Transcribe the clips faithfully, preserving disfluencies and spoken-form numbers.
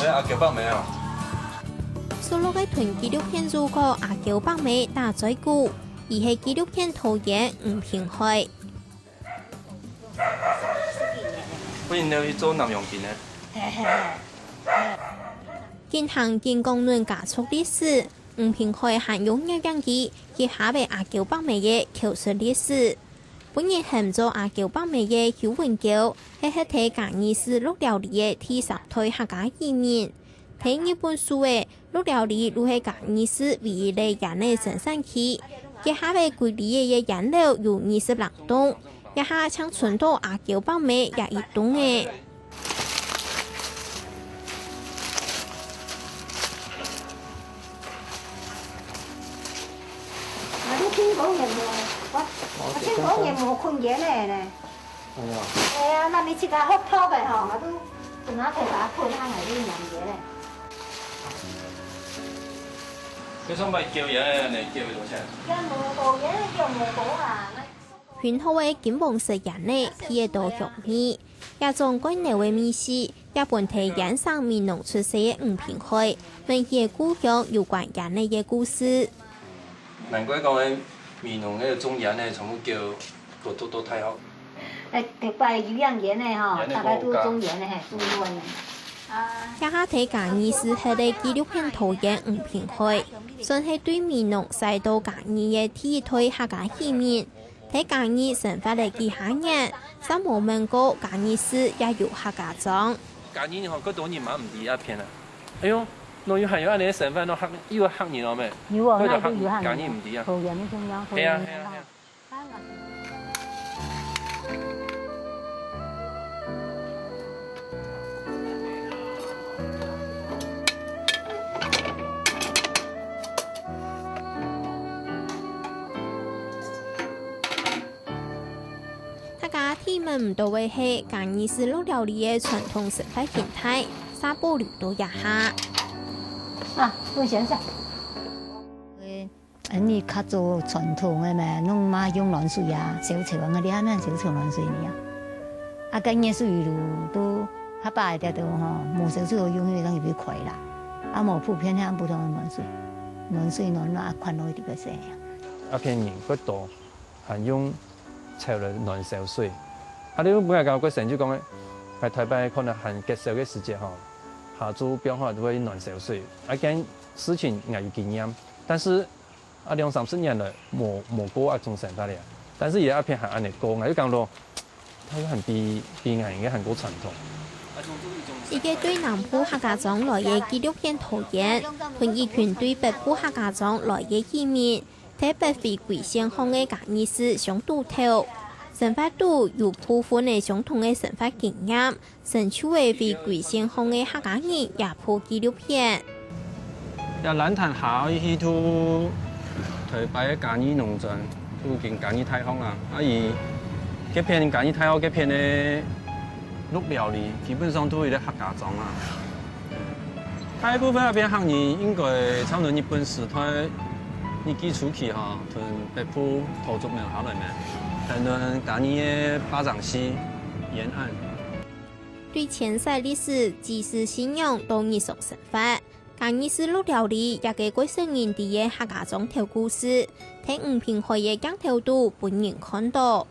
哎，阿嬌伯姆啊！收錄个同紀錄片主角阿嬌伯姆打嘴鼓，佢係紀錄片導演吳平海。歡迎你去做南洋金呢。緊行緊講論家族歷史，吳平海還用攝影機記下个阿嬌伯姆个口述歷史。 本人喊做阿嬌伯姆个邱文嬌，係歇在嘉義市鹿寮里个第三代客家移民。在日本時仔，鹿寮里就係嘉義市唯一个菸仔生產區，該下个歸里仔个菸樓有二十零棟，這下淨伸到阿嬌伯姆這一棟仔。 𠊎都聽講人無，𠊎，𠊎聽講人無困菸仔呢。哎呀。哎呀，該你自家學讀个吼，𠊎都自家摕把困下來就飲菸仔。你上擺叫菸仔，你叫幾多錢？菸無高，菸叫無高啊，該 薰號个金黃色菸仔鼻仔著香味，這種蓋濃个味緒，也分在原生美濃出世个吳平海，問起故鄉有關菸仔个故事。難怪講个美濃个種菸仔全部叫都都都太好。哎，特別有養菸仔吼，菸仔大家都種菸仔，嘿，種菸仔。啊。這下在嘉義市歇个紀錄片導演吳平海，算係對美濃徙到嘉義个第一代客家移民。 在嘉義生活了幾下年，煞無問過嘉義市也有客家庄。嘉義吼，蓋多人嘛毋知這片啊。哎喲，哪有還有恁樣个生活，哪客，有客人哦咩？有哦，蓋多客，哪有客人？嘉義毋知啊。桃園个中央，係啊，係啊，係啊。 大家聽毋到个係，嘉義市鹿寮里个傳統生活形態，煞保留到這下。啊，溫先生。 恁呢較早傳統个嘛，攏嘛用暖水啊，燒柴啊，𠊎這下嘛燒柴暖水呢啊。啊，該熱水爐都較白一點都吼，無燒水好用，因為當然會開啦。啊，無普遍係普通个暖水，暖水暖暖啊，款落去特別細啊。啊，片人較多，還用柴來暖燒水。啊，你本來講過先就講个，在台北可能還結燒个時節吼，下晝放下都會暖燒水。啊，這件事情𠊎有經驗，但是 啊，兩三十年來，無，無過這種生活了。但是佢這片還恁樣過，𠊎就感覺，佢還比，比𠊎應該還過傳統。一個對南部客家庄來个紀錄片導演，同一群對北部客家庄來个移民，在北回歸線項个嘉義市相堵頭。生活肚有部分个相同个生活經驗， 成就个回歸線項个客家人這部紀錄片。這蘭潭下去到台北个嘉義農專，附近嘉義大學啊。啊，佢該片嘉義大學該片个鹿寮里，基本上都有一個客家庄啊。大部分該片客人應該差毋多日本時代日據初期吼，從北部桃竹苗下來咩，可能嘉義个八掌溪沿岸。 對遷徙歷史、祭祀信仰到日常生活，嘉義市鹿寮里這個蓋少人知个客家庄頭故事，在吳平海个鏡頭肚分人看到。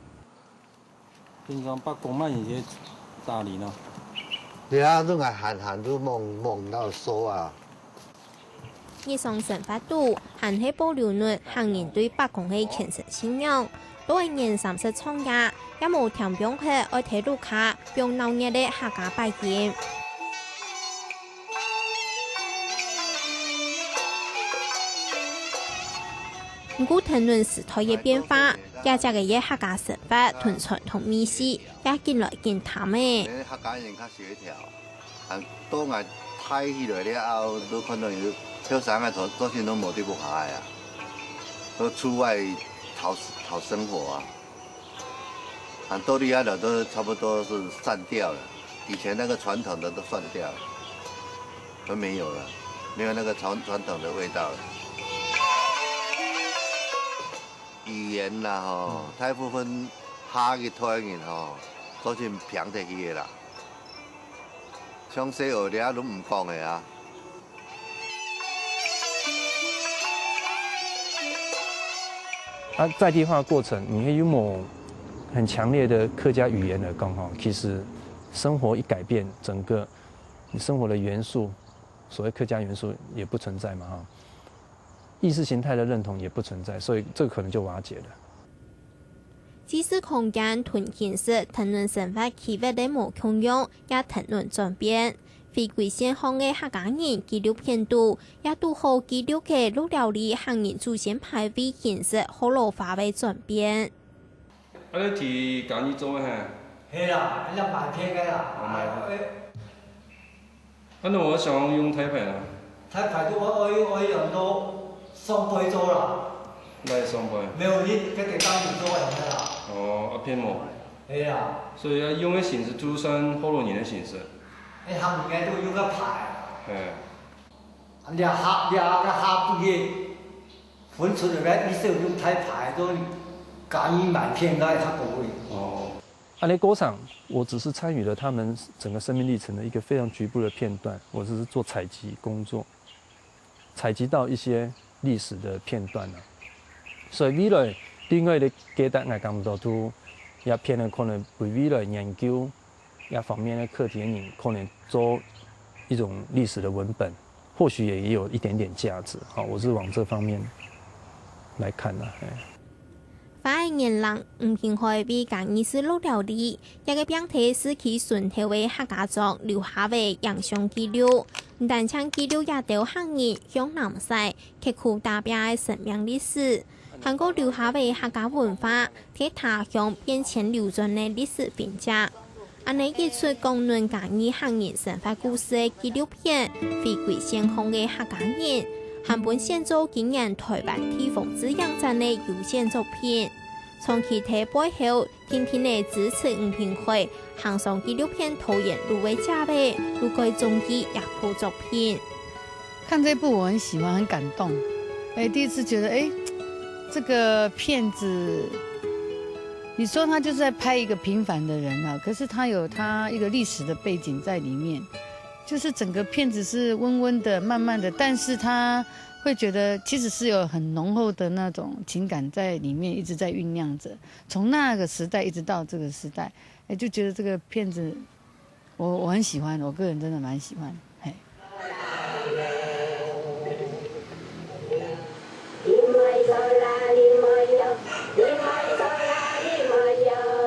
平常伯公麼人去打理呢？對啊，都愛閒閒都望，望到手啊。 日常生活肚，還係保留等客人對伯公个虔誠信仰。到年三十長夜，也無添放忒愛在屋下放鬧熱个客家拜金。毋過，跈等時代个變化，這隻个客家生活同傳統味緒，也緊來緊淡咧。連客家人較協調。 啊，到𠊎大起來了後，都看到有後生个做，做事攏無在屋下个啊，都出外討，討生活啊。啊，到這下都差不多是散掉了，以前那個傳統的都散掉了，都沒有了，沒有那個傳，傳統的味道了。語言啦吼，大部分下一代人吼，都是平地去的啦。詳細學這都毋講个啊。啊，在地化過程，你有沒有很強烈的客家語言的講吼？其實生活一改變，整個你生活的元素，所謂客家元素也不存在嘛哈。意識形態的認同也不存在，所以這個可能就瓦解了。知識空間同形式，談論生活區域个無共樣，也談論轉變。非規線項个客家人紀錄片肚，也堵好記錄个鹿寮里客人祖先牌位形式學老化个轉變。啊，你提家己做个嘿？係啦，人家買片个啦。哦，買片。哎，啊，那我想用大牌啊。大牌都愛，愛用，愛用到上背做啦。哪上背？沒有，你這個當你做用个啦。哦，啊，片模。係啊。所以要用个形式，就算學老人个形式。哎，他們應該都用个牌。哎。這下，這个下背个 分出來个，你就用大牌，都家己買片个較多个。哦。按呢過程，我只是參與了他們整個生命歷程的一個非常局部的片段，我只是做採集工作，採集到一些歷史的片段啊。所以未來另外个價值，𠊎感覺到都也片个可能為未來研究這方面个課題个人，可能做一種歷史的文本。 或許也有一點點價值。好，我是往這方面來看的，哎。花个年輪，吳平海為嘉義市鹿寮里，這個平地係佢脣頭个客家庄留下个影像記錄，毋單淨記錄這兜客人向南徙、刻苦打拚个生命歷史，還過留下个客家文化，在他鄉變遷流轉个歷史痕跡。 恁呢一齣講論嘉義客人生活故事个紀錄片，非規線項个客家人，還分選做今年臺灣地方誌影展个優選作品。長期在背後定定仔支持吳平海，行上紀錄片導演路个這位，有蓋中意這部作品。 看這部我很喜歡，很感動。哎，第一次覺得，哎，這個片子，你說他就是在拍一個平凡的人啊，可是他有他一個歷史的背景在裡面，就是整個片子是溫溫的、慢慢的，但是他會覺得其實是有很濃厚的那種情感在裡面，一直在醞釀著。從那個時代一直到這個時代，哎，就覺得這個片子 我，我很喜歡，我個人真的蠻喜歡，嘿。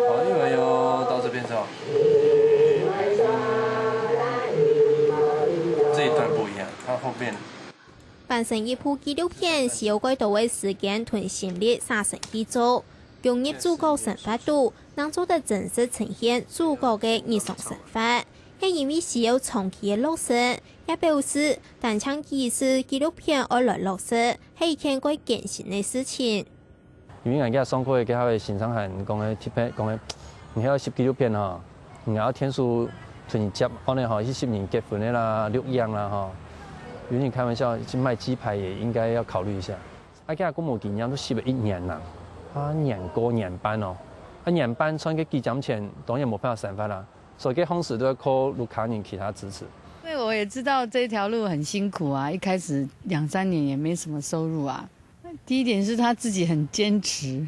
好，因為要到這邊是吧？這一段不一樣，它後面 完成一部紀錄片，需要蓋多个時間同心力寫成去做，融入主角生活肚，正做得真實呈現主角个日常生活。係因為需要長期个落實，也表示單淨幾時紀錄片愛來落實，係一件蓋艱辛个事情。 因為𠊎今日上課个，該下个先生還講个，特別講个，你還要翕紀錄片吼，你還要天數同你接，按呢吼，去翕人結婚个啦、錄影啦吼。有人開玩笑，去賣雞排也應該要考慮一下。啊，今日講無經驗，都翕了一年啦，啊，年過年半哦，啊，年半賺个幾針錢，當然無辦法生活啦，所以該方式都要靠屋下人其他支持。因為我也知道這條路很辛苦啊，一開始兩三年也沒什麼收入啊。 第一點是他自己很堅持，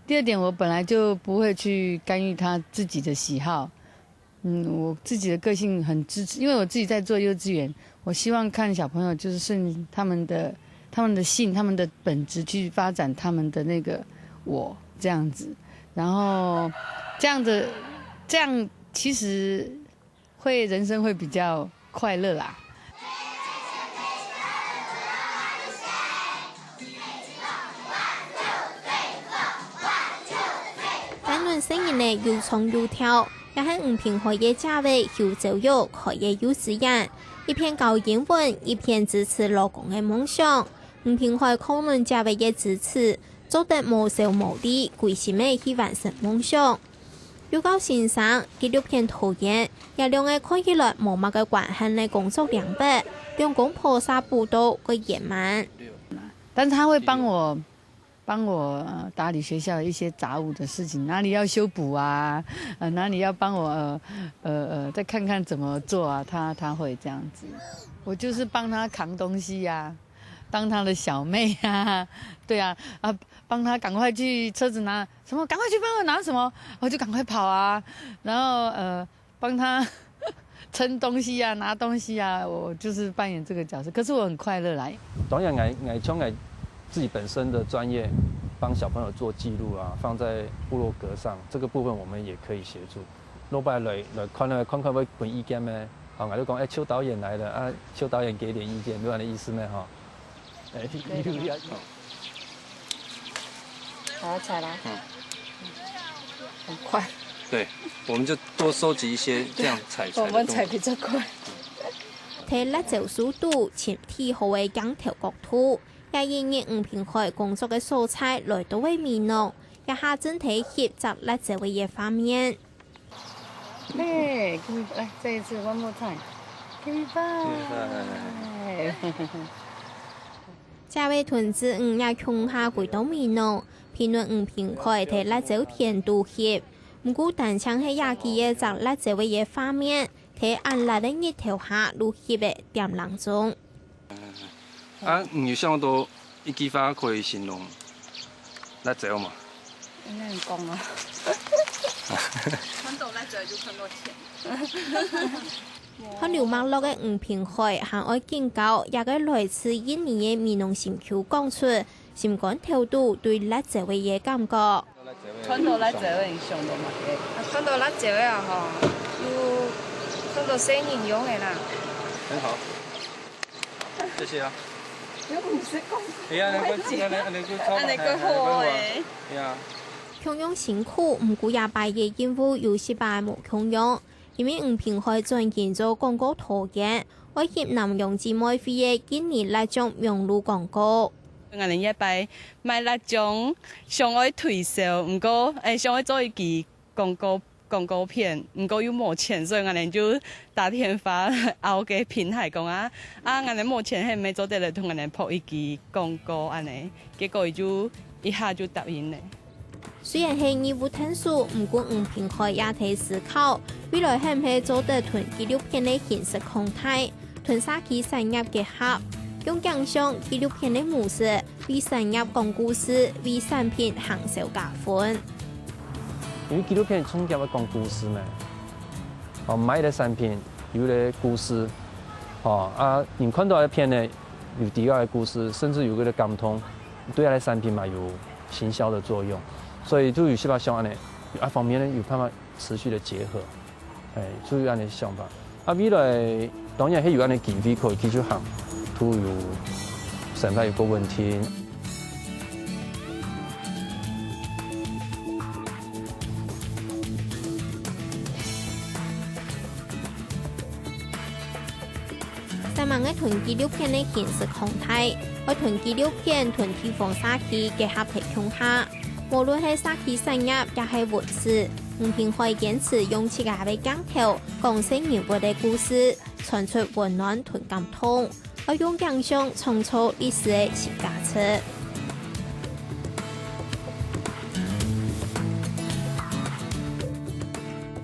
第二點我本來就不會去干預他自己的喜好。嗯，我自己的個性很支持，因為我自己在做幼稚園，我希望看小朋友就是順他們的，他們的性、他們的本質去發展他們的那個我這樣子。然後這樣的，這樣其實 會，人生會比較快樂啦。單論細人仔又唱又跳，也係吳平海个姐仔邱昭玉開个幼稚園，一片教英文，一片支持老公个夢想。吳平海靠𠊎姐仔个支持，做得無愁無慮，歸心仔去完成夢想。 幼教先生、紀錄片導演，這兩個看起來無麼个關係个工作領域，兩公婆儕舞到蓋圓滿。但是他會幫我帮我呃打理学校的一些杂物的事情，哪里要修补啊，呃哪里要帮我呃呃呃再看看怎么做啊，他他会这样子。我就是帮他扛东西呀、当他的小妹啊，对啊啊，帮他赶快去车子拿什么，赶快去帮我拿什么，我就赶快跑啊，然后呃帮他撑东西啊，拿东西啊，我就是扮演这个角色，可是我很快乐啦。当然，我我将我自己本身的专业帮小朋友做记录啊，放在部落格上，这个部分我们也可以协助。老板来来看了，看看会分意见咩？啊，我就讲，哎，邱导演来了啊，邱导演给点意见，有恁个意思咩？哈。哎，有有有。好，采啦。嗯。很快。对，我们就多收集一些这样采采的动物。我们采比较快。在辣椒树肚寻最好个镜头角度，也因为吴平海工作个所在来到个美浓，也下正在翕摘辣椒个一画面。嘿，give me 来再一次 one more time，give me five。这位同志五也共下回到美浓，评论吴平海在辣椒田肚翕，毋过單淨係也佢个摘辣椒个一画面，在恁辣个日头下都翕个恬冷中。啊，你有想到一句话可以形容辣椒吗？应该很讲啊。穿到辣椒就穿到钱。喝流脈落个吳平海，還愛警告這个來自印尼个美濃心臼講出，心肝頭肚對辣椒个一感覺。穿到辣椒个，你想到麼个？啊，穿到辣椒个啊吼，有穿到生人用个啦。很好，谢谢啊。有五十公哎呀，能够，能够，能够超安尼个好诶。哎呀，共樣辛苦，毋過這擺个任務有息把無共樣，因為吳平海轉型做廣告導演，愛翕南洋姊妹會个印尼辣醬網路廣告。𠊎等這擺賣辣醬，想愛推銷，毋過誒，想愛做一支廣告廣告片，毋過又無錢，所以𠊎等就打電話拗个平台講啊，啊𠊎等無錢，係毋係做得來同𠊎等拍一支廣告安尼？結果佢就一下就答應了。雖然係業務探索，毋過吳平海也在思考，未來係毋係做得同紀錄片个形式擴大，同社區產業結合，用影像、紀錄片个模式，為產業講故事，為產品行銷加分。因為紀錄片充其量會講故事嘛，哦，賣个產品有个故事，哦啊，你看到个片呢，有底下个故事，甚至有个感動，對个產品嘛有行銷的作用，所以就有希望像安尼，有啊方面呢有辦法持续的结合，哎，就有安尼想法。啊，未來當然係有安尼機會可以繼續行，都有想法有个問題。 三萬个同紀錄片个形式擴大，愛同紀錄片同地方社區結合在共下。無論係社區產業也係文史，吳平海堅持用自家个鏡頭講細人物个故事，傳出溫暖同感動，愛用影像創造歷史个新價值。